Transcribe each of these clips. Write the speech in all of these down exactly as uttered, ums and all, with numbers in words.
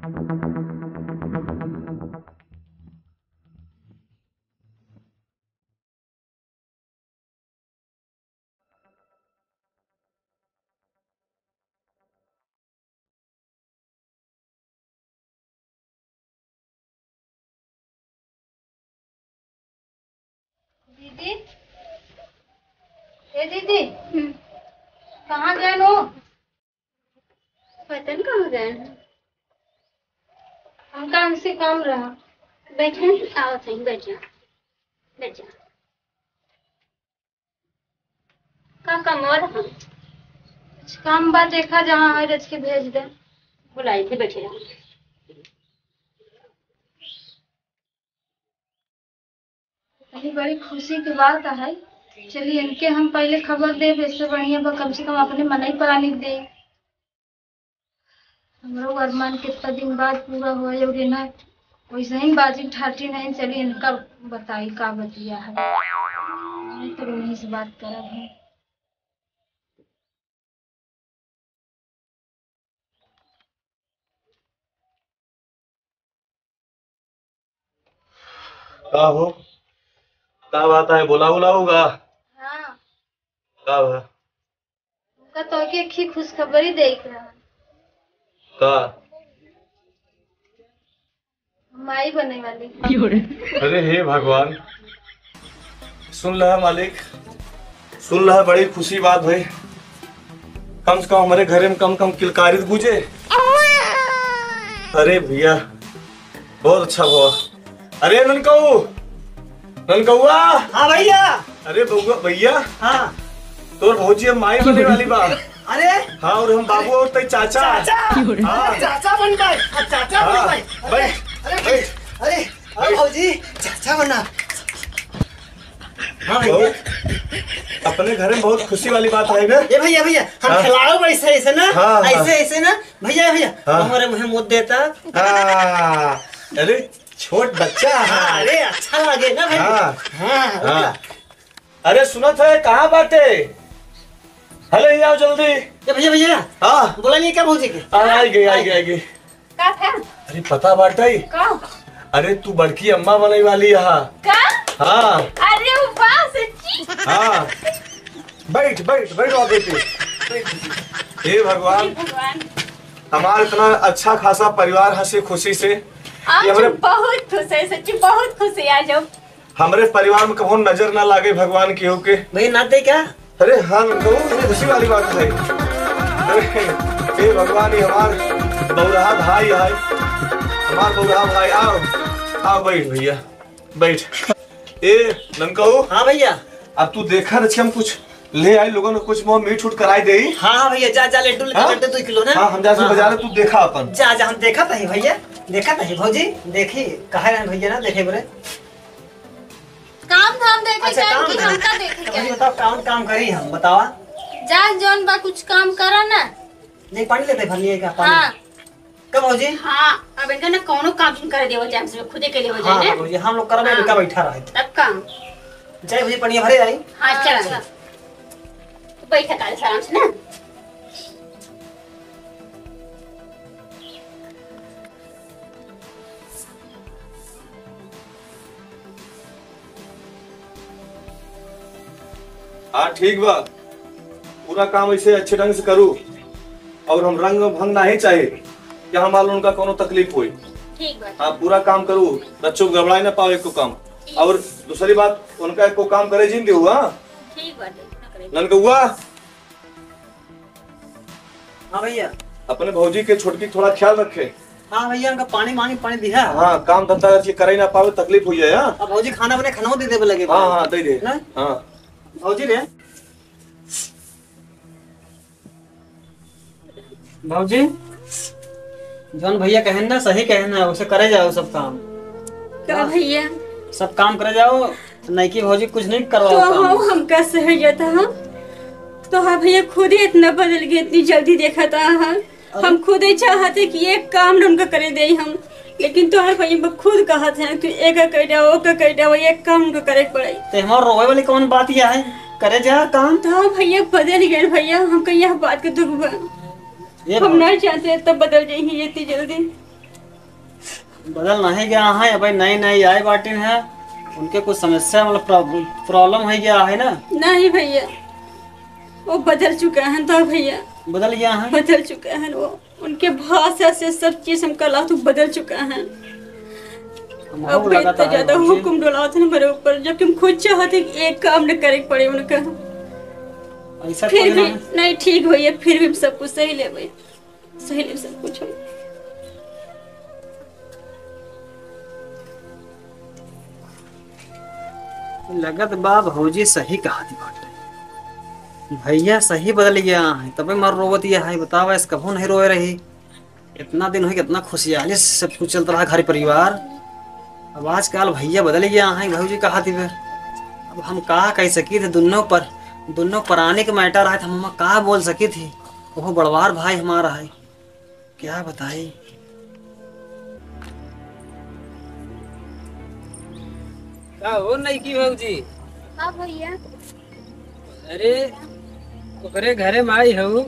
दीदी, ए दीदी, हम्म। कहाँ गए हो? पता नहीं कहाँ गए हैं। हमका हमसे काम रहा। बैठे, आओ सही, बैठ जा, बैठ जा। का काम और हम? कुछ काम बा, देखा जहाँ है, रच के भेज दे। बुलाई थे, बैठे रहो। अरे, बड़ी खुशी की बात है। चलिए, इनके हम पहले खबर देब, इससे बढ़िया बा, कम से कम अपने मनई परानी के दे। हमरो अरमान कितना दिन बाद पूरा होए, और इन्हें वैसे ही बाजी ठाठी नहीं चली, इनका बताई का बतिया है। नहीं तो उन्हीं से बात करब हम। का हो? का बात है? बोला, बोला होगा? हाँ। का बा? उनका तो के खी खुशखबरी देख रहा। का? माई बने वाली। अरे हे भगवान, सुन लहा मालिक, सुन लहा, बड़ी खुशी बात भई। कम से कम हमरे घरे में कम से कम किलकारी त गूंजे। अरे भैया, बहुत अच्छा हुआ। अरे ननकऊ, ननकउआ। हाँ भैया। अरे बउआ, भैया। हाँ। तोर भौजी अब माई बने वाली बा। अरे। हाँ, और हम बाबू और तई चाचा। चाचा। हाँ। चाचा बन गए। अब चाचा बन हाँ। गए। अरे, बैठ, अरे, बैठ। अरे, अरे भौजी, चाचा बना। हाँ भैया। बहुत, अपने घर में बहुत खुशी वाली बात है ना? ए भैया, भैया, हम हाँ। खिलाओ ऐसे, ऐसे ना, हाँ, हाँ। ऐसे, ऐसे ना, भैया, भैया, हाँ। हमारे मुँह मुद देता। हाँ, अरे छोट बच्चा है। हाँ, अरे अच्छा लगे ना भाई। हाँ। हाँ, हाँ। अरे सुनत है, कहाँ बाटे? हेलो, यहाँ आओ जल्दी। ए भैया, भैया। हाँ। बोला नहीं क्या भौजी के? हाँ, आई गई, आई गई, आई गई। का था? अरे पता बाटे? का? अरे तू बड़की अम्मा बने वाली है। का? हाँ। अरे वाह, सच्ची? हाँ। बैठ, बैठ, बैठ वहाँ बेटी। हे भगवान, हे भगवान। हमार इतना अच्छा खासा परिवार हँसी खुशी से, आज ये हमरे बहुत खुश है, सच्ची बहुत खुश है आज हम। हमरे परिवार में कबहुँ नजर ना लागे भगवान केहू के। भैया, नात दे क्या? अरे हाँ, बहुत खुशी वाली बात है। अरे, हे भगवान, ये हमार बउरहा भाई है, हमार बउरहा भाई, आओ, आओ, बैठ भैया, बैठ। ए, ननकऊ। हाँ भैया। अब तू देखा रच के हम कुछ ले आई, लोगन को कुछ मुँह मीठ उठ कराई दे। हाँ, हाँ भैया, जा, जा, लड्डू ले, हाँ? लड्डू दो किलो ना। हाँ, हम जा से हाँ, बाजार, हाँ। तू देखा अपन। जा, जा, हम देखा तही भैया, देखा तही भौजी, देखी, कहा रहे भैया ना, देखे बोले। काम धाम देखे अच्छा, जाए काम कि धाम। हमका देखे तो जाए? भौजी बताओ, कौन काम करी हम, बतावा। जा, जौन बा, कुछ काम करा ना। नहीं, पानी लेते भर लिए का पानी? हाँ। कब भौजी? हाँ, अब इनका ना कौनो काम नहीं करे देवल जाए, हम सब खुदे के लिए हो जाए हाँ, ना। भौजी, हम लोग करबे, हाँ। इनका बैठा रहे। तब काम। जय भौजी, पनिया भरे आई। हाँ, चला। अच्छा। बैठा काल से आराम से ना। हाँ, ठीक बा, पूरा काम ऐसे अच्छे ढंग से करू, और हम रंग भंग नहीं चाहे कि हमार उनका कोनो तकलीफ होई। ठीक बा। हाँ, पूरा काम करू, बच्चों को गड़बड़ाए ना पावे एको काम। ठीक। और दूसरी बात, उनका एको काम करे जिन देहु, हाँ? ठीक बा, ठीक, ना करे। ननकउआ, हाँ भैया। अपने भौजी के छोटकी थोड़ा ख्याल रखे। हाँ भैया, उनका पानी मांगी, पानी दिया। हाँ, काम धंधा करके करे ना पावे, तकलीफ हुई है, हाँ? अब भौजी खाना बने, खाना दे देवे लगे। हाँ, हाँ, दे दे। ना? हाँ। भौजी रे। भौजी, जौन भैया कहेन ना, सही कहेन ना, उसे करे जाओ सब काम। का हाँ। भैया? सब काम करे जाओ, नइकी भौजी कुछ नहीं करवाओ तो काम। हम, हमका सहजत हम। तो हाँ भैया, खुद ही इतना बदल गए, इतनी जल्दी देखा था हम। अरे। हम खुद ही चाहते कि एक काम न उनका करे दे हम, लेकिन तोहर भैया बा खुद कहत हैं, "तू एका कह दे, ओका कह दे, एक काम उनका करे के पड़े।" ते हमार रोवे वाली कौन बात यह है? करे जा काम। तो भैया बदल गए भैया, हमका यह बात के दुख बा। ये हम बात। नहीं चाहते तब बदल जाइए इतनी जल्दी। बदल नहीं गया है, अबे नए नए आए बाटिन है, उनके कुछ समस्या, मतलब प्रॉब-, प्रॉब्लम हो गया है ना? नहीं भैया, वो बदल चुका है तो भैया। बदल गया है? बदल चुका है वो। उनके भाषा से सब चीज हमका लागत बदल चुका है। हमहू अब लगातार इतना ज्यादा भौजी। हुक्म डोलावत है हमारे ऊपर, जबकि हम खुद चाहत है कि एक काम न करे के पड़े उनका। ऐसा फिर कोई भी ना है। नहीं, ठीक भैया, फिर भी हम सब कुछ सही लेबे, सही लेबे सब कुछ हम। लगत बा भौजी सही कहत बाटे, भैया सही बदल गया है, तबे मर रोवत यह है। बतावा, इस कभू नहीं रोए रही। इतना दिन हो, कितना खुशहाली से सब कुछ चलत रहा घर परिवार। अब आजकल भैया बदल गया है, भौजी कहत बा। अब हम का कह सकी थे, दोनों पर, दोनों परानी के मैटर है, तो हम का बोल सकी थे। वो बड़वार भाई हमारा है, क्या बताई। का हो नइकी भौजी? हाँ भैया। अरे, ओकरे घरे में आई हऊ,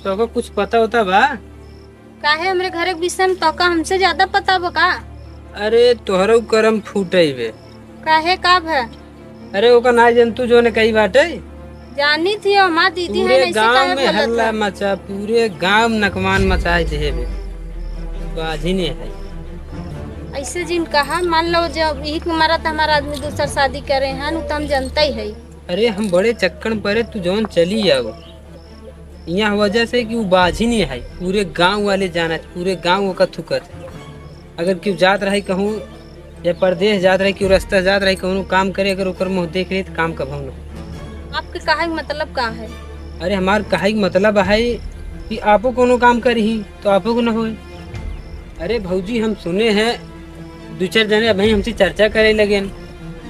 तोहका कुछ पता होता बा? काहे, हमरे घरे के विषय में तोहका हमसे ज्यादा पता बा का? अरे, तोहरो करम फूटई बे। काहे, का भा? अरे, ओका ना जनतू जौन कही बाटे। जानी थी, हमार दीदी है, पूरे ऐसे गांव काहे में बोलत हल्ला है? मचा, पूरे गांव नकमान मचाए देहे बे। बाझिने है। ऐसे जिन कहा, मान लो जब यही के मारा त हमार आदमी दूसर शादी करे हैं, उ त हम जनता ही है। अरे, हम बड़े चक्कर में परे, तू जौन चली आओ। यहाँ वजह से कि उ बाझिने है, पूरे गांव वाले जानत, पूरे गांव ओका थुकत। अगर केहू जात रही कहूँ या परदेस जात रही, केहू रस्ता जात रही, कौनो काम करे, अगर ओकर मुँह देख रही, त काम कभऊ न हो। आपके कहे के मतलब का है? अरे, हमार कहे के मतलब है कि आपो कौनो काम करिही, त आपो को न होए। अरे भौजी, हम सुने हैं, दू चार जने अबहीं हमसे चर्चा करे लगेन,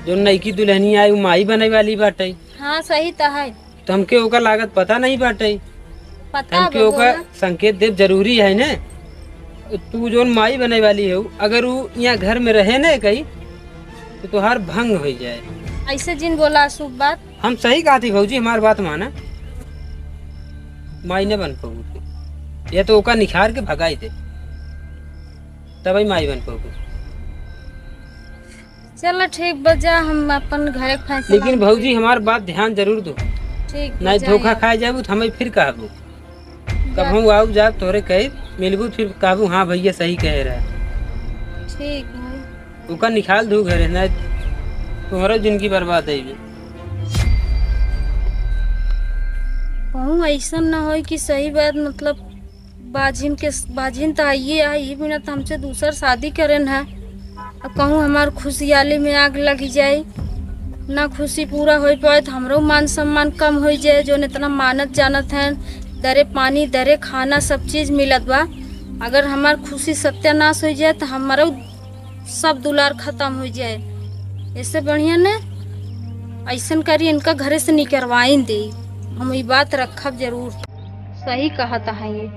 जौन नइकी दुल्हनिया आई, उ माई बने वाली बाटे। हाँ, सही त है। त हमके ओकर लागत पता नहीं बाटे। पता हमके बा, ओकर बोला। संकेत देब जरूरी है ने। तू जौन माई बने वाली हो, अगर उ यहाँ घर में रहे ने कही, त तोहार भंग होइ जाए। ऐसे जिन बोला अशुभ बात। हम सही कहत ही भौजी, हमार बात माना। माई न बन पाऊ तू, या त ओका निखार के भगाई दे, तबही माई बन पाऊ। चलो ठीक बा, जा हम अपन घरे के फैसला लेकिन करी। भौजी, हमार बात ध्यान जरूर दो। ठीक बा, नहीं जाई धोखा आप। खाए जाबू त हमें फिर कहबू। जा। कबहूँ आऊ जाब तोहरे कहे मिलबू, फिर कहबू, "हाँ भैया सही कहे रहे।" ठीक है। ओका निकाल दू घरे, नहीं तोहरा जिंदगी बर्बाद है बे। कहूँ ऐसन ना होई कि सही बात, मतलब बाझिन के, बाझिन त आइए आ, ई बिना त हमसे दूसर शादी करेन है। अब कहूँ हमार खुशियाली में आग लग जाए, ना खुशी पूरा होइ पाए, त हमरो मान सम्मान कम होइ जाए। जौन इतना मानत जानत हैं, दरे पानी, दरे खाना, सब चीज मिलत बा, अगर हमार खुशी सत्यानाश होइ जाए, त हमरो सब दुलार खतम होइ जाए। इससे बढ़िया ने ऐसन करी, इनका घरे से निकरवाइन दे। हम ई बात रखब जरूर। सही कहत है ये।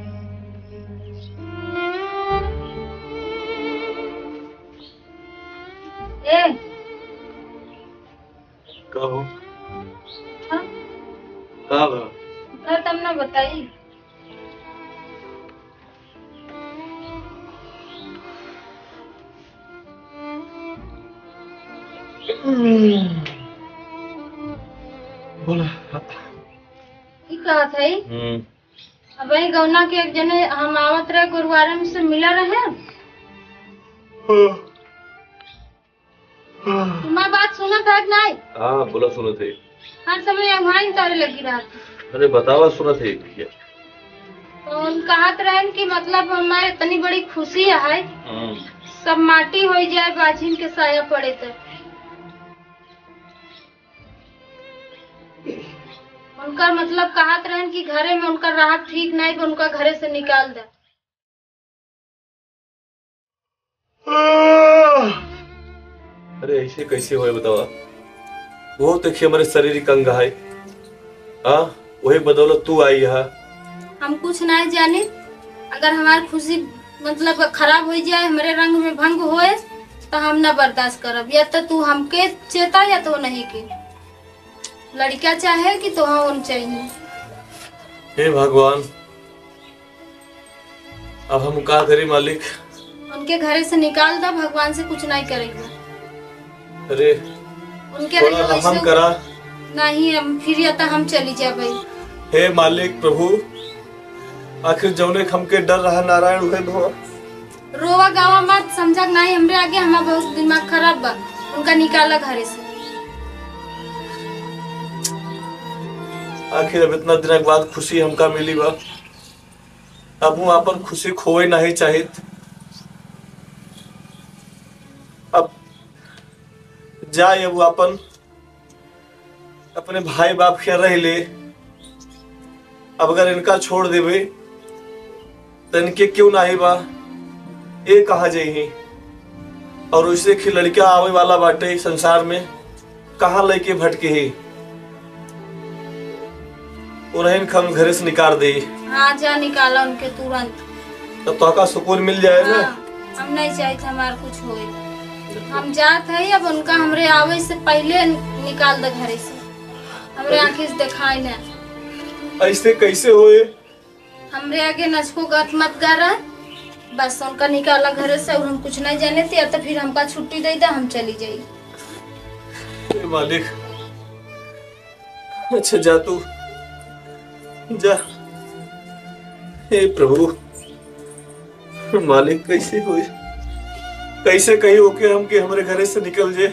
ए। का हो? हाँ? का बा? उठा तब ना बताई। बोला। ई कहत है? हम्म। अबही गौना के एक जने हम आवत रहे, गुरुवारे में से मिला रहे। हाँ। तुम्हार बात सुनत है कि नहीं? हाँ, बोला, सुनत है। हर समय अगुवाइन करे लगी रहत। अरे बतावा, सुनत है भैया। तो उन कहत रहन कि मतलब हमारे इतनी बड़ी खुशी है, हम्म। सब माटी होइ जाए, बाझिन के साया पड़े तो। उनकर मतलब कहत रहन कि घरे में उनकर रहब ठीक नहीं, तो उनका घरे से निकाल दे। अरे ऐसे कैसे होए बतावा? वो देखिए हमारे शारीरिक अंग है, हाँ, वही बदौलत तू आई है। हम कुछ नहीं जानी, अगर हमार खुशी मतलब खराब होइ जाए, हमरे रंग में भंग होए, तो हम ना बर्दाश्त करब। या तो तू हमके चेता या तो नहीं के। लड़का चाहे कि तोहन चाहिए। हे भगवान, अब हम का करी मालिक? के घरे से निकाल दा, भगवान से कुछ नहीं करेगा। अरे, उनके थोड़ा रहे वैसे रहम करा। नहीं, हम फिर या तो हम चली जाबे। हे मालिक प्रभु, आखिर जौने के हमके डर रहा नारायण, उहे भवा। रोवा गावा मत, समझा के नहीं, हमरे आगे हमार बहुत दिमाग खराब बा। उनका निकाला घरे से। आखिर अब इतना दिन के बाद खुशी हमका मिली बा, अब हूँ आपन खुशी खोवे नहीं चाहित। अब जाए, अब आपन अपने भाई बाप के रह ले। अब अगर इनका छोड़ देबे, तो इनके क्यों नाही बा, ये कहाँ जइही? और वैसे कि लड़का आवे वाला बाटे संसार में, कहाँ लेके भटके ही? उन्हें हम घरे से निकाल दे। हाँ, जा निकाला उनके तुरंत। तब तो का सुकून मिल जाए ना। हाँ, हम नहीं चाहित हमार कुछ होए। हम जात है, अब उनका हमरे आवे से पहले निकाल दे घरे से, हमरे आँखी से देखाए ना। ऐसे कैसे होए? हमरे आगे नचको गत मत गा रहा, बस उनका निकाला घरे से और हम कुछ नहीं जाने थे, या तो फिर हमका छुट्टी दे दे, हम चली जाई। हे मालिक, अच्छा जा तू, जा। हे प्रभु, मालिक कैसे होए, कैसे कही ओके हम कि हमरे घरे से निकल जाए।